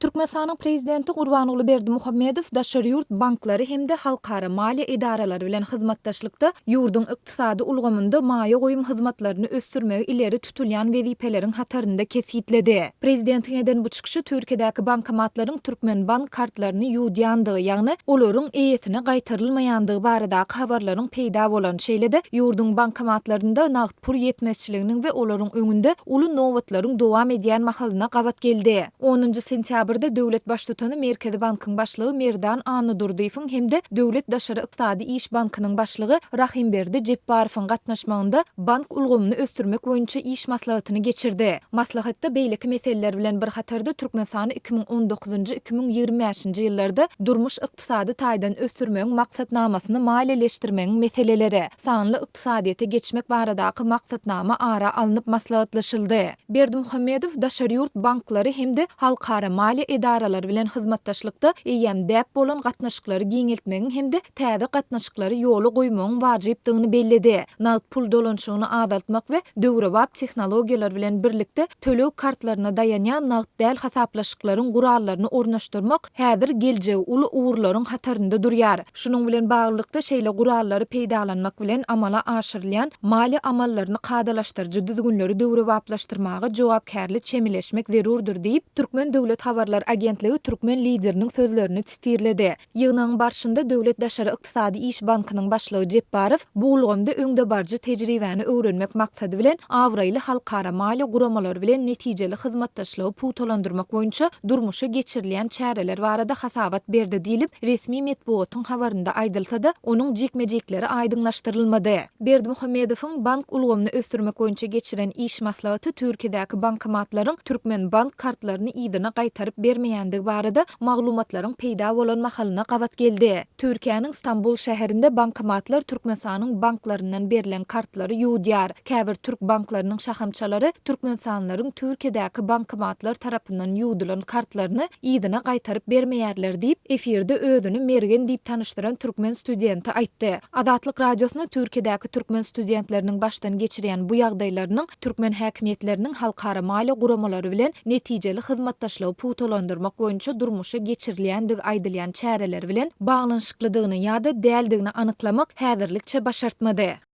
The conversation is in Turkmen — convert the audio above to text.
Türkmenistanyň Prezidenti Gurbanguly Berdimuhamedow daşary ýurt banklary hem-de halkara maliýe edaralary bilen hyzmatdaşlykda ýurduň ykdysady ulgamynda maýa goýum hyzmatlaryny ösdürmegi ileri tutulýan wezipeleriň hatarynda kesgitledi. Prezidentiň eden bu çykyşy Türkiýedäki bankomatlaryň türkmen bank kartlaryny ýuwdýandygy, ýagny olaryň eýesine gaýtarylmaýandygy baradaky habarlaryň peýda bolan, şeýle-de ýurduň bankomatlarynda nagt pul ýetmezçiliginiň we olaryň öňünde uly nobatlaryň dowam edýän mahalyna gabat geldi. Onunjy sentýabrda döwlet Baştutany Merkezi bankyň başlygy Merdan Annadurdyýewiň hem-de Döwlet daşary ykdysady iş bankynyň başlygy Rahymberdi Jepbarowyň gatnaşmagynda bank ulgamyny ösdürmek boýunça iş maslahatyny geçirdi. Maslahatda beýleki meseleler bilen bir hatarda Türkmenistany 2019-njy, 2025-nji ýyllarda durmuş-ykdysady taýdan ösdürmegiň maksatnamasyny maliýeleşdirmegiň meseleleri, sanly ykdysadyýete geçmek baradaky maksatnama ara alnyp maslahatlaşyldy. Berdimuhamedow daşary ýurt banklary hem-de halkara maliýe edaralary bilen hyzmatdaşlykda eýýäm däp bolan gatnaşyklary giňeltmegiň hem-de täze gatnaşyklary ýola goýmagyň wajypdygyny belledi. Nagt pul dolanyşygyny azaltmak we döwrebap tehnologiýalar bilen birlikde töleg kartlaryna daýanýan nagt däl hasaplaşyklaryň gurallaryny ornaşdyrmak häzir geljegi uly ugurlaryň hatarynda durýar. Şunuň bilen baglylykda, şeýle gurallary peýdalanmak bilen amala aşyrylýan maliýe amallaryny kadalaşdyryjy düzgünleri döwrebaplaşdyrmaga jogapkärli çemeleşmek zerurdyr diýip, Türkmen döwlet habarlar agentligi türkmen Lideriniň sözlerini sitirledi. Ýygnagyň barşynda Döwlet daşary ykdysady iş bankynyň başlygy Jepbarow bu ulgamda öňdebaryjy tejribäni öwrenmek maksady bilen abraýly halkara maliýe guramalary bilen netijeli hyzmatdaşlygy pugtalandyrmak boýunça durmuşa geçirilýän çäreler barada hasabat berdi diýlip, resmi metbugatyň habarynda aýdylsa-da, onuň jikme-jikleri aýdyňlaşdyrylmady. Berdimuhamedowyň bank ulgamyny ösdürmek boýunça geçiren iş maslahaty Türkiýedäki bankomatlaryň türkmen bank kartlaryny yzyna gaýtaryp bermeýändigi barada maglumatlaryň peýda bolan mahalyna gabat geldi. Türkiýäniň Stambul şäherinde bankomatlar Türkmenistanyň banklaryndan berlen kartlary ýuwudýar. Käbir türk banklarynyň şahamçalary türkmenistanlylaryň Türkiýedäki bankomatlar tarapyndan ýuwdulan kartlaryny yzyna gaýtaryp bermeýärler diýip, efirde özüni Mergen diýip tanyşdyran türkmen studenti aýtdy. Azatlyk Radiosyna Türkiýedäki türkmen studentleriniň başdan geçirýän bu ýagdaýlarynyň türkmen häkimiýetleriniň halkara maliýe guramalary bilen netijeli hyzmatdaşlygy pugtalandyrmak boýunça durmuşa geçirilýändigi aýdylýan çäreler bilen baglanyşyklydygyny ýa-da däldigini anyklamak häzirlikçe başartmady.